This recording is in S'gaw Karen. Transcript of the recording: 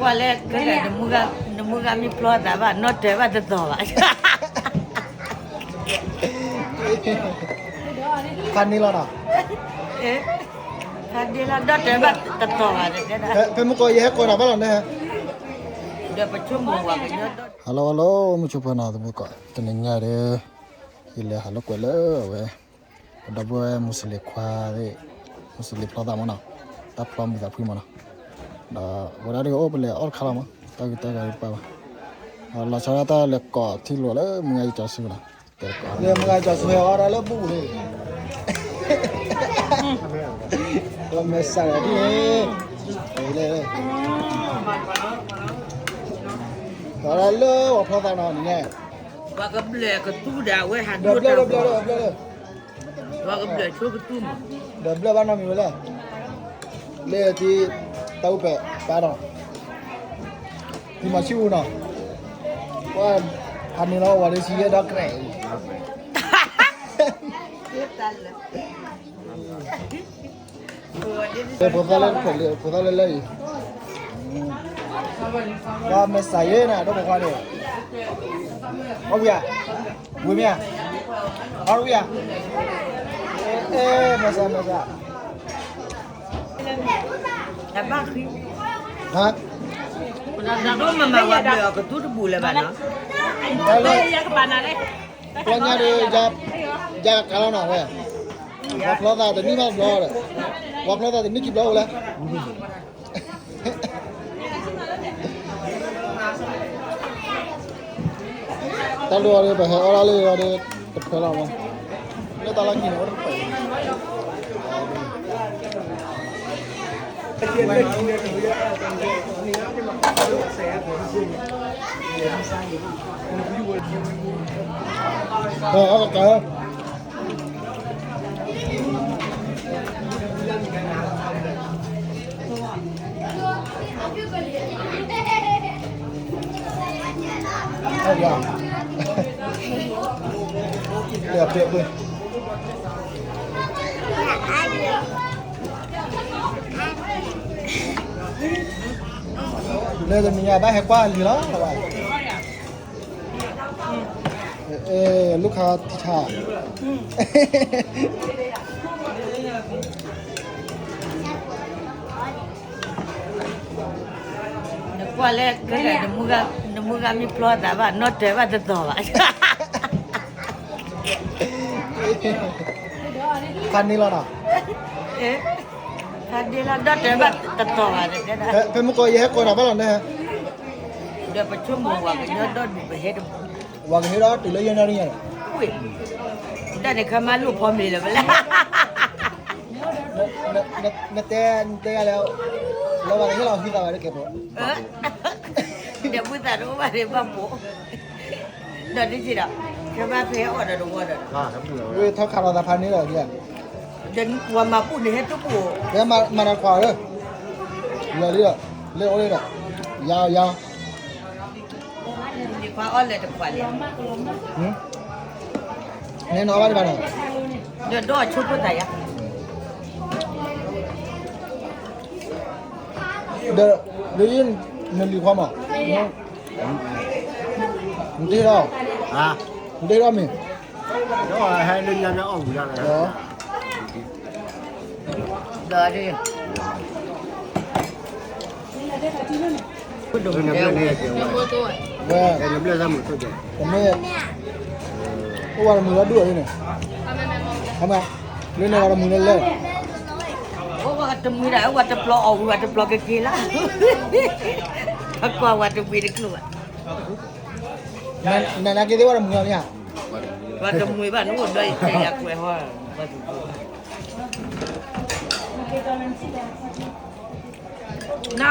ကွၢ်လၢ နမုၢ်ဂၤမ့ၢ်ဖျီသးဘၣ် နီၢ်တၢၤဘၣ်တသီၣ်ဘၣ်. ဖးန့ၢ်လီၤနီၤ. ဖးန့ၢ်လီၤ နီၢ်တၢၤဘၣ်တသီၣ်ဘၣ်. ဖဲမုၢ်ကီး ယဟဲကိးနၤဘၣ်လီၤန့ၣ်. ဒီးပဆိကမိၣ်ဝဲကညီ hello hello မုၢ်ဆိဖိနီၤ သမူသကိး တနံၤညါဒီး ယလဲၤဟးလိာ်ကွဲလၢအဝဲ ပဒီပုၢ်ဝဲၢ်မူစလ့ၣ်ခွါသ့ၣ် မူစလ့ၣ်ဖျီသးမ့ၢ်နီၤ, တၢ်ဖျီမုာ်သးဖှံမ့ၢ်နီၤ, ဒီးဝဲဒၣ်ဒ်အိၣ်ပလဲၤအီၣ်တခါလီၤမး တၢ်ဂ့ၤတၢ်ဂၤတပာ်ဘၣ်, လီၤဆီဒၣ်တၢ်လဲၤကိးထံၣ်လိာ်လၢမုၢ်ဂၤယကၠီဆူနီၤ, လၢမုၢ်ဂၤယကၠီဆူဟဲအီၣ်ဒၣ်လၢဘူၣ်န့ၣ် လီၤမဲာ်ဆှးဒ်န့ၣ် လဲၤ အီၣ်ဒၣ်လၢဝဲဖျီသးနီၤန့ၣ် ပှၤကဘျၢၣ်ကသူဒၣ်ဝဲဟးဒိၣ်တၢ်ဘျၢၣ်လၢဘျၢၣ်လၢ ပှၤကဘျၢၣ်ဆိကသူမး ဒီးဘျၢၣ်ဘၣ်နီတမံၤဝဲလဲၣ်, လၢတံၤ တၢ်အိၣ်ပဲာ်ပၢ်ဒီး တံၤမၤဆံၣ်အူနီၤ, ပှၤဖးန့ၢ်လီၤဝဲဒီးဆံယဲၢ်ဒီးကြဲး ဖိသၣ်လၢတဖျၢၣ်လံ ဖိသၣ်လၢလၢအံၤ, ပှၤမဲာ်ဆှးယဲၢ်နၤ ဒီးဖိခွါန့ၣ်, အီၣ်ဝံၤဧါ, ဝံၤမ့ၢ်ဧါ, အီၣ်ဝံၤဧါ, အဲ မဲာ်ဆှး မဲာ်ဆှး, တဘၣ်ဃံ, ဟါ, ဒိၣ်မးမးဝဲဘျၢၣ်အီၤကသူတဘူၣ်လၢၤဘၣ်နီၤ, တဘၣ်ယကပာ်နၤလဲၣ် ပှၤညါဒီး ယကကၤလီၤနီၤဝဲ, ပှၤဖျီသးတနံၣ်ဘၣ်ဘျီဒီး, ပှၤဖျီသးတနံၣ်ခံဘျီအိၣ်လဲၣ်, တၢ်ဒိၣ်အီၤဒီး ပဟဲအီၣ်ဒၣ်လၢအီၤဒီး တဖျၢၣ်လီၤမး, လၢတၢ်လီၢ်ခံန့ၣ် အိၣ်တဖျၢၣ် အကကၤ လၢတနံၤညါဘၣ်ဟဲကွၢ်လံလီၤ, အဲ လူခါထံထါ နကွၢ်လၢ နမုၢ်ဂၤမ့ၢ်ဖျီသးဘၣ် နီၢ်တၢၤဘၣ်တသီၣ်ဘၣ်, ဖးန့ၢ်လီၤနီၤ, ဖးန့ၢ်လီၤ နီၢ်တၢၤဘၣ်တသီၣ်ဘၣ်, ဖဲမုၢ်ကီးယဟဲကိးနၤဘၣ်လီၤန့ၣ်, ဒီးပဆိကမိၣ်ဝဲကညီဒီဒူၣ်ပဟဲတဘူၣ် ဝဲကဟဲဒီးတုၤလၢယဲၢ်နၣ်ရံၣ်ညါန့ၣ်, တၢ်န့ၣ်ခါမါလိၣ်ဖီမ့ၤလၢၤဝဲလဲၣ်, နတဲ နတဲယၤလဲၣ်, လၢဝဲကဟဲလီၤဟံးသးဝဲတကဲးဖိ, ဒီးဝံသးတအိၣ်ဘၣ်န့ၣ်ဘၣ်ပိာ်, ဒီးဒ်က့ဒီး, ကဘၣ်ဖဲအီၣ်ဒီးတဝီဒီး, ဝဲထီၣ်ခးလီၤသးဖးန့ၣ်ဒီး, ဒီးဝဲမၤဘူၣ်န့ၣ်ဟဲတဘူၣ်, ဖဲမၤနၤခွါဧၢ, လၢာ်လံဒီး, လၢာ်အိၣ်လံဒီး, ယၤယၤ နခွါအီၣ်လၢတခွးလံ, နဲနီၤဘၣ်တဘၣ်နီၤ, ဒီးဒီးဆိဖိသၣ်ယါ, ဒီး ဒီးနလံၤခွါမး, နတဟ့ၣ်ဒီး, နတဟ့ၣ်ဒီးမ့ၢ် ဒီးဟဲလၢညါလၢအီၣ်ဝံၤဒၣ်လဲၣ်, ဒီး ဝဲ တမ့ၢ် အိၣ်ဝဲတမုာ်လီၤဒူၣ်အံၤန့ၣ်, လၢန့ၣ်ဝဲတမုာ်လၢလဲၣ်, အိၣ်ဝဲတမုာ်ဒၣ် အိၣ်ဝဲတပျီအီၣ်ဝံၤဝဲတပျီကက့ၤလီၤ, အကွၢ်ဝဲတဝံၤတကျိၤဘၣ်, နနာ်က့သ့ၣ်ဝဲတမုာ်လီၤမ့ၢ်ဧါ, ဝဲတမုာ်ဘၣ် နအိၣ်ဒီးယတဲယၤကွဲးဟီ, န